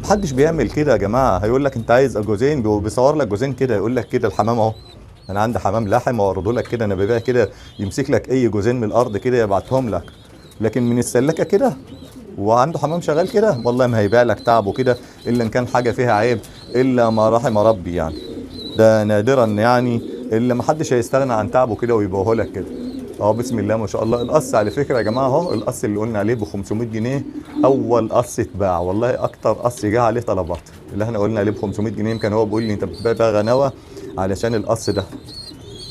محدش بيعمل كده يا جماعة. هيقول لك انت عايز جوزين، بيصور لك جوزين كده، يقول لك كده الحمام اهو، انا عندي حمام لحم واعرضه لك كده، انا ببيع كده، يمسك لك اي جوزين من الارض كده يبعتهم لك. لكن من السلكه كده وعنده حمام شغال كده، والله ما هيبيع لك تعبه كده الا ان كان حاجة فيها عيب، الا ما رحم ربي يعني. ده نادرا يعني، الا ما حدش هيستغنى عن تعبه كده ويبيعه لك كده. بسم الله ما شاء الله. القص على فكرة يا جماعة اهو، القص اللي قلنا عليه ب 500 جنيه اول قص اتباع، والله اكتر قص جه عليه طلبات، اللي احنا قلنا عليه ب 500 جنيه. يمكن هو بيقول لي انت بتبيع بقى غناوه علشان القص ده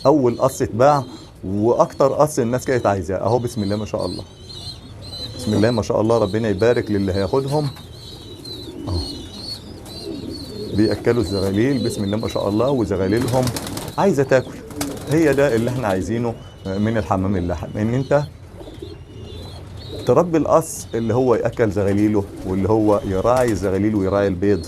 اول قص اتباع واكتر قص الناس كانت عايزاه اهو. بسم الله ما شاء الله، بسم الله ما شاء الله، ربنا يبارك للي هياخدهم اهو. بياكلوا الزغاليل بسم الله ما شاء الله، وزغاليلهم عايزه تاكل. هي ده اللي احنا عايزينه من الحمام اللحم، ان انت تربي القص اللي هو ياكل زغاليله واللي هو يراعي الزغاليل ويراعي البيض.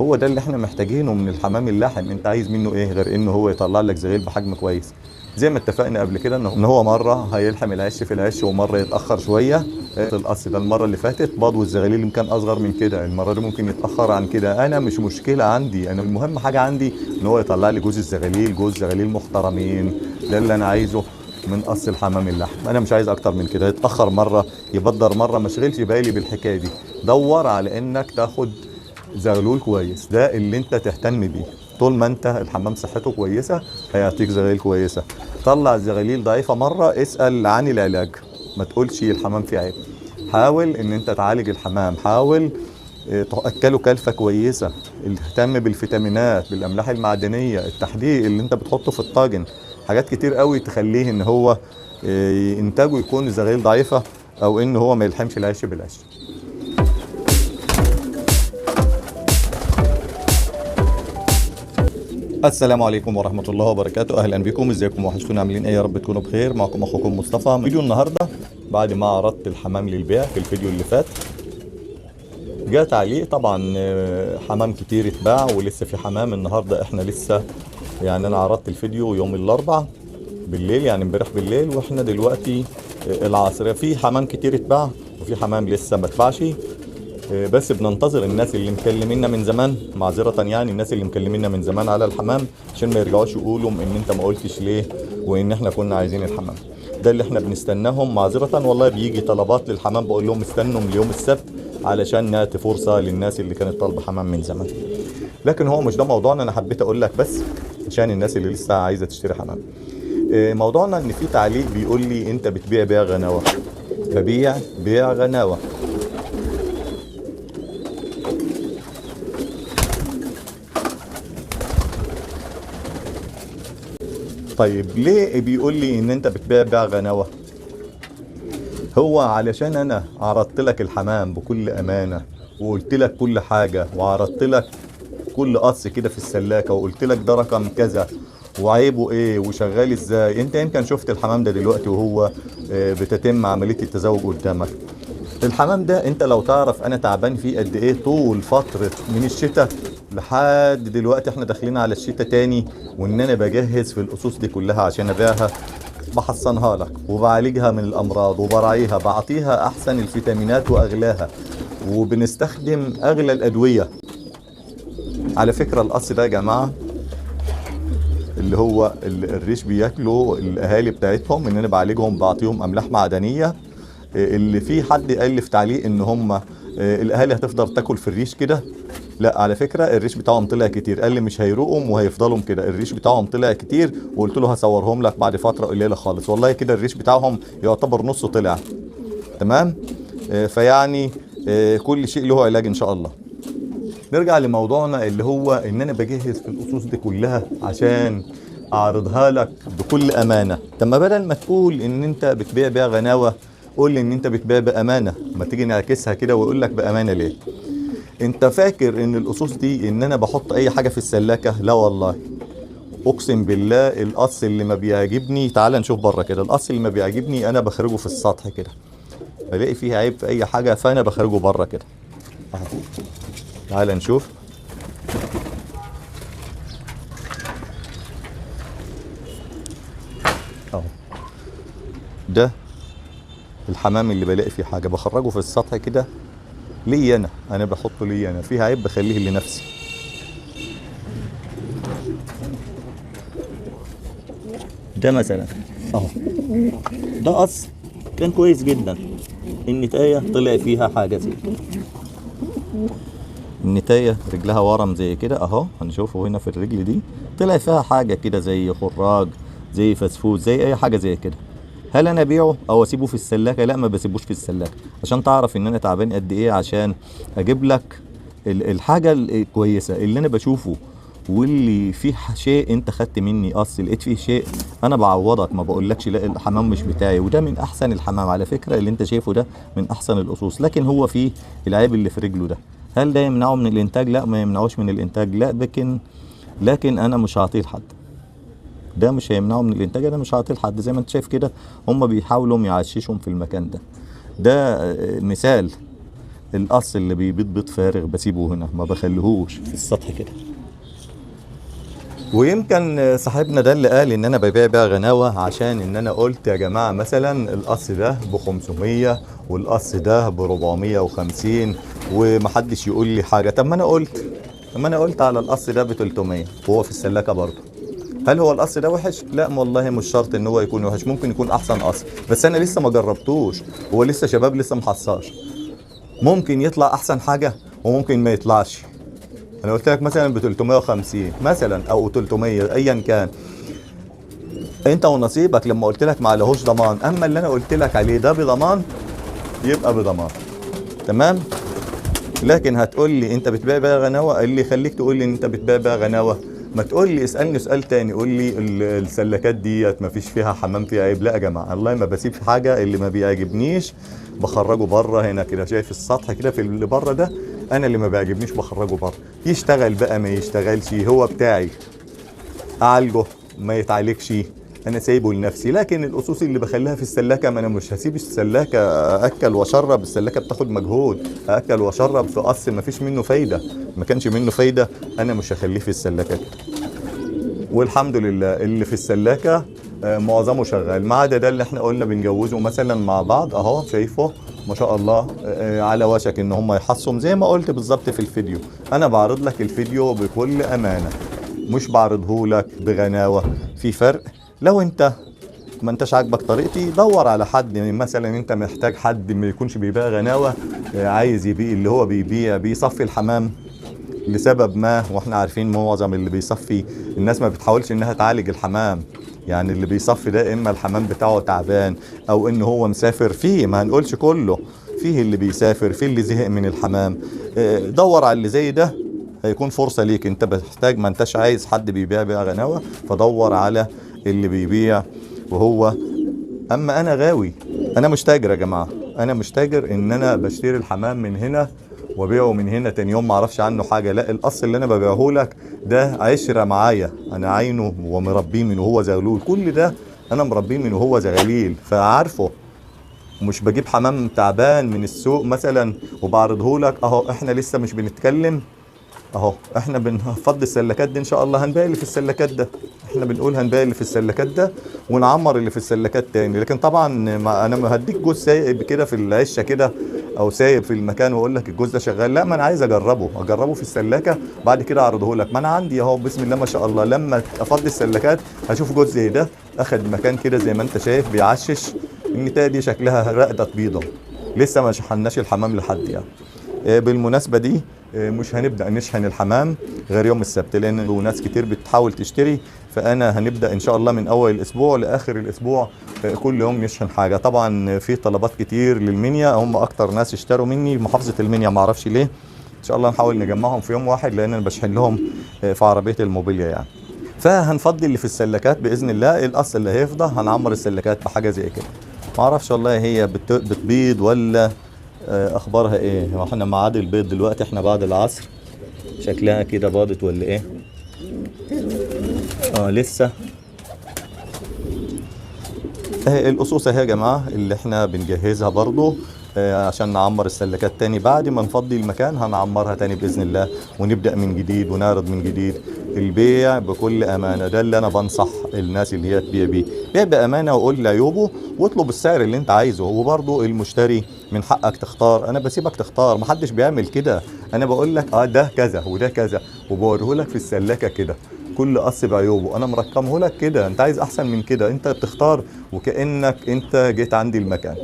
هو ده اللي احنا محتاجينه من الحمام اللحم. انت عايز منه ايه غير انه هو يطلع لك زغيل بحجم كويس؟ زي ما اتفقنا قبل كده ان هو مرة هيلحم العش في العش ومرة يتاخر شوية. القص ده المرة اللي فاتت بيض والزغاليل يمكن اصغر من كده، المرة دي ممكن يتاخر عن كده. انا مش مشكلة عندي، انا المهم حاجة عندي ان هو يطلع لي جوز الزغاليل، جوز زغاليل محترمين. ده اللي انا عايزه من قص الحمام اللحم، انا مش عايز اكتر من كده. يتاخر مرة، يبدر مرة، ما اشغلش بالي بالحكاية دي. دور على انك تاخد زغلول كويس، ده اللي انت تهتم بيه. طول ما انت الحمام صحته كويسة هيعطيك زغاليل كويسة. طلع الزغاليل ضعيفة مرة، اسال عن العلاج، ما تقولش الحمام فيه عيب. حاول ان انت تعالج الحمام، حاول تاكله كلفه كويسة، اهتم بالفيتامينات، بالاملاح المعدنية، التحديق اللي انت بتحطه في الطاجن، حاجات كتير قوي تخليه ان هو انتاجه يكون زغاليل ضعيفة او ان هو ما يلحمش العيش بالعيش. السلام عليكم ورحمة الله وبركاته، أهلا بكم، ازيكم وحشتونا، عاملين ايه؟ يا رب تكونوا بخير. معكم أخوكم مصطفى. فيديو النهاردة بعد ما عرضت الحمام للبيع في الفيديو اللي فات، جات عليه طبعا حمام كتير اتباع ولسه في حمام النهاردة. احنا لسه يعني انا عرضت الفيديو يوم الاربعاء بالليل، يعني امبارح بالليل، واحنا دلوقتي العصر. في حمام كتير اتباع وفي حمام لسه ما اتباعش، بس بننتظر الناس اللي مكلمينا من زمان، معذرة يعني الناس اللي مكلمينا من زمان على الحمام، عشان ما يرجعوش يقولوا ان انت ما قلتش ليه وان احنا كنا عايزين الحمام. ده اللي احنا بنستناهم، معذرة والله. بيجي طلبات للحمام بقول لهم استنوا اليوم السبت علشان نعطي فرصة للناس اللي كانت طالبة حمام من زمان. لكن هو مش ده موضوعنا، انا حبيت اقول لك بس عشان الناس اللي لسه عايزة تشتري حمام. موضوعنا ان في تعليق بيقول لي انت بتبيع بيع غناوة. ببيع بيع غناوة. طيب ليه بيقول لي ان انت بتبيع بيع غناوة؟ هو علشان انا عرضت لك الحمام بكل امانة وقلت لك كل حاجة، وعرضت لك كل قص كده في السلاكة، وقلت لك ده رقم كذا وعيبه ايه وشغال ازاي. انت يمكن شفت الحمام ده دلوقتي وهو بتتم عملية التزاوج قدامك. الحمام ده انت لو تعرف انا تعبان فيه قد ايه طول فترة من الشتاء لحد دلوقتي، احنا داخلين على الشتاء تاني، وان انا بجهز في القصوص دي كلها عشان ابيعها، بحصنها لك وبعالجها من الامراض وبراعيها، بعطيها احسن الفيتامينات واغلاها، وبنستخدم اغلى الادوية. على فكرة القص ده يا جماعة اللي هو الريش بياكله الاهالي بتاعتهم، ان انا بعالجهم بعطيهم املاح معدنية. اللي في حد قال لي في تعليق ان هم الاهالي هتفضل تاكل في الريش كده، لا على فكرة الريش بتاعهم طلع كتير، قال لي مش هيروقهم وهيفضلهم كده، الريش بتاعهم طلع كتير، وقلت له هصورهم لك بعد فترة قليله خالص. والله كده الريش بتاعهم يعتبر نصه طلع، تمام. فيعني كل شيء له علاج ان شاء الله. نرجع لموضوعنا اللي هو ان انا بجهز في القصوص دي كلها عشان اعرضها لك بكل امانه. طب ما بدل ما تقول ان انت بتبيع بيع غناوه، قول لي ان انت بتبيع بامانه. ما تيجي نعكسها كده ويقول لك بامانه ليه؟ انت فاكر ان القصوص دي ان انا بحط اي حاجة في السلاكه؟ لا والله، اقسم بالله القص اللي ما بيعجبني، تعال نشوف بره كده، القص اللي ما بيعجبني انا بخرجه في السطح كده، بلاقي فيه عيب في اي حاجة فانا بخرجه بره كده. تعال نشوف. اهو ده الحمام اللي بلاقي فيه حاجة بخرجه في السطح كده، لي انا بحطه لي انا، فيها عيب بخليه لنفسي. ده مثلا اهو، ده قص كان كويس جدا، النتايه طلع فيها حاجة زي كده، النتايه رجلها ورم زي كده اهو، هنشوفه هنا في الرجل دي طلع فيها حاجة كده زي خراج، زي فسفوس، زي اي حاجة زي كده. هل انا ابيعه او اسيبه في السلاكه؟ لا، ما بسيبوش في السلاكه، عشان تعرف ان انا تعبان قد ايه عشان اجيب لك الحاجة الكويسة اللي انا بشوفه، واللي فيه شيء انت خدت مني قص لقيت فيه شيء انا بعوضك، ما بقولكش لا الحمام مش بتاعي. وده من احسن الحمام على فكرة، اللي انت شايفه ده من احسن الاصوص، لكن هو فيه العيب اللي في رجله ده. هل ده يمنعه من الانتاج؟ لا، ما يمنعوش من الانتاج، لا، لكن انا مش هعطيه لحد. ده مش هيمنعه من الانتاج، انا مش هعطيه لحد. زي ما انت شايف كده هم بيحاولوا يعششهم في المكان ده. ده مثال القص اللي بيبيض بيض فارغ بسيبه هنا، ما بخليهوش في السطح كده. ويمكن صاحبنا ده اللي قال ان انا ببيع بيع غناوه، عشان ان انا قلت يا جماعة مثلا القص ده ب 500 والقص ده ب 450 ومحدش يقول لي حاجة. طب ما انا قلت على القص ده ب 300 وهو في السلاكه برضه. هل هو القص ده وحش؟ لا والله مش شرط ان هو يكون وحش، ممكن يكون احسن قص، بس انا لسه ما جربتوش، هو لسه شباب لسه محصاش، ممكن يطلع احسن حاجة وممكن ما يطلعش. انا قلت لك مثلا ب 350 مثلا او 300 ايا كان، انت ونصيبك. لما قلت لك ما عليهوش ضمان، اما اللي انا قلت لك عليه ده بضمان يبقى بضمان، تمام؟ لكن هتقول لي انت بتبيع بيع غناوه، اللي يخليك تقول لي ان انت بتبيع بيع غناوه؟ ما تقول لي، اسالني سؤال تاني، قول لي السلكات ديت ما فيش فيها حمام فيها عيب. لا يا جماعة والله ما بسيب حاجة، اللي ما بيعجبنيش بخرجه بره. هنا كده شايف السطح كده في اللي بره ده، انا اللي ما بيعجبنيش بخرجه بره، يشتغل بقى ما يشتغلش هو بتاعي، اعالجه ما يتعالجش، انا سايبه لنفسي. لكن الاصوص اللي بخليها في السلاكه، ما انا مش هسيب السلاكه اكل واشرب، السلاكه بتاخد مجهود، اكل واشرب في قص ما فيش منه فايده، ما كانش منه فايده، انا مش هخليه في السلاكه كده. والحمد لله اللي في السلاكه معظمه شغال، ما عدا ده اللي احنا قلنا بنجوزه مثلا مع بعض اهو، شايفه ما شاء الله على وشك ان هم يحصوا زي ما قلت بالظبط في الفيديو. انا بعرض لك الفيديو بكل امانه، مش بعرضه لك بغناوه، في فرق. لو انت ما انتش عاجبك طريقتي دور على حد، مثلا انت محتاج حد ما يكونش بيبيع غناوه، عايز يبيع اللي هو بيبيع بيصفي الحمام لسبب ما، واحنا عارفين معظم اللي بيصفي الناس ما بتحاولش انها تعالج الحمام، يعني اللي بيصفي ده اما الحمام بتاعه تعبان او ان هو مسافر، فيه ما هنقولش كله، فيه اللي بيسافر، فيه اللي زهق من الحمام. دور على اللي زي ده، هيكون فرصة ليك. انت بتحتاج، ما انتش عايز حد بيبيع بيع غناوة، فدور على اللي بيبيع وهو. اما انا غاوي، انا مش تاجر يا جماعة، انا مش تاجر ان انا بشتري الحمام من هنا وبيعه من هنا تاني يوم ما اعرفش عنه حاجة. لا، القص اللي انا ببيعه لك ده عشرة معايا، انا عينه ومربيه من وهو زغلول، كل ده انا مربيه من وهو زغليل، فعارفه. مش بجيب حمام تعبان من السوق مثلا وبعرضه لك اهو. احنا لسه مش بنتكلم اهو، احنا بنفضي السلكات دي ان شاء الله، هنبيع اللي في السلكات ده، احنا بنقول هنبيع اللي في السلكات ده ونعمر اللي في السلكات تاني. لكن طبعا ما انا هديك جوز سايب كده في العشه كده او سايب في المكان واقول لك الجوز ده شغال، لا، ما انا عايز اجربه في السلاكه بعد كده اعرضه لك. ما انا عندي اهو بسم الله ما شاء الله، لما افضي السلكات هشوف جوز زي ده اخد مكان كده زي ما انت شايف بيعشش. النتايه دي شكلها رقده بيضة، لسه ما شحناش الحمام لحد يعني. بالمناسبة دي مش هنبدا نشحن الحمام غير يوم السبت، لان ناس كتير بتحاول تشتري، فانا هنبدا ان شاء الله من اول الاسبوع لاخر الاسبوع كل يوم نشحن حاجة. طبعا في طلبات كتير للمنيا، هم اكتر ناس اشتروا مني محافظة المنيا، ما اعرفش ليه. ان شاء الله نحاول نجمعهم في يوم واحد، لان انا بشحن لهم في عربية الموبيليا يعني. فهنفضي اللي في السلكات باذن الله، القص اللي هيفضى هنعمر السلكات بحاجة زي كده. ما اعرفش والله هي بتبيض ولا اخبارها ايه. احنا ميعاد البيض دلوقتي، احنا بعد العصر، شكلها كده باضت ولا ايه؟ لسه. الاصوص اهي يا جماعة اللي احنا بنجهزها برضو عشان نعمر السلكات تاني. بعد ما نفضي المكان هنعمرها تاني باذن الله، ونبدا من جديد ونعرض من جديد. البيع بكل امانه، ده اللي انا بنصح الناس اللي هي تبيع بيه. بيع بامانه وقول لعيوبه واطلب السعر اللي انت عايزه، وبرضه المشتري من حقك تختار، انا بسيبك تختار، محدش بيعمل كده. انا بقول لك ده كذا وده كذا، وبوريه لك في السلاكه كده، كل قص بعيوبه، انا مرقمه لك كده، انت عايز احسن من كده انت بتختار، وكانك انت جيت عندي المكان.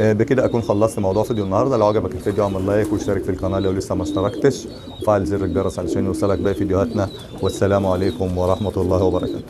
بكده اكون خلصت موضوع فيديو النهارده. لو عجبك الفيديو اعمل لايك واشترك في القناة لو لسه ما اشتركتش، وفعل زر الجرس علشان يوصلك باقي فيديوهاتنا. والسلام عليكم ورحمة الله وبركاته.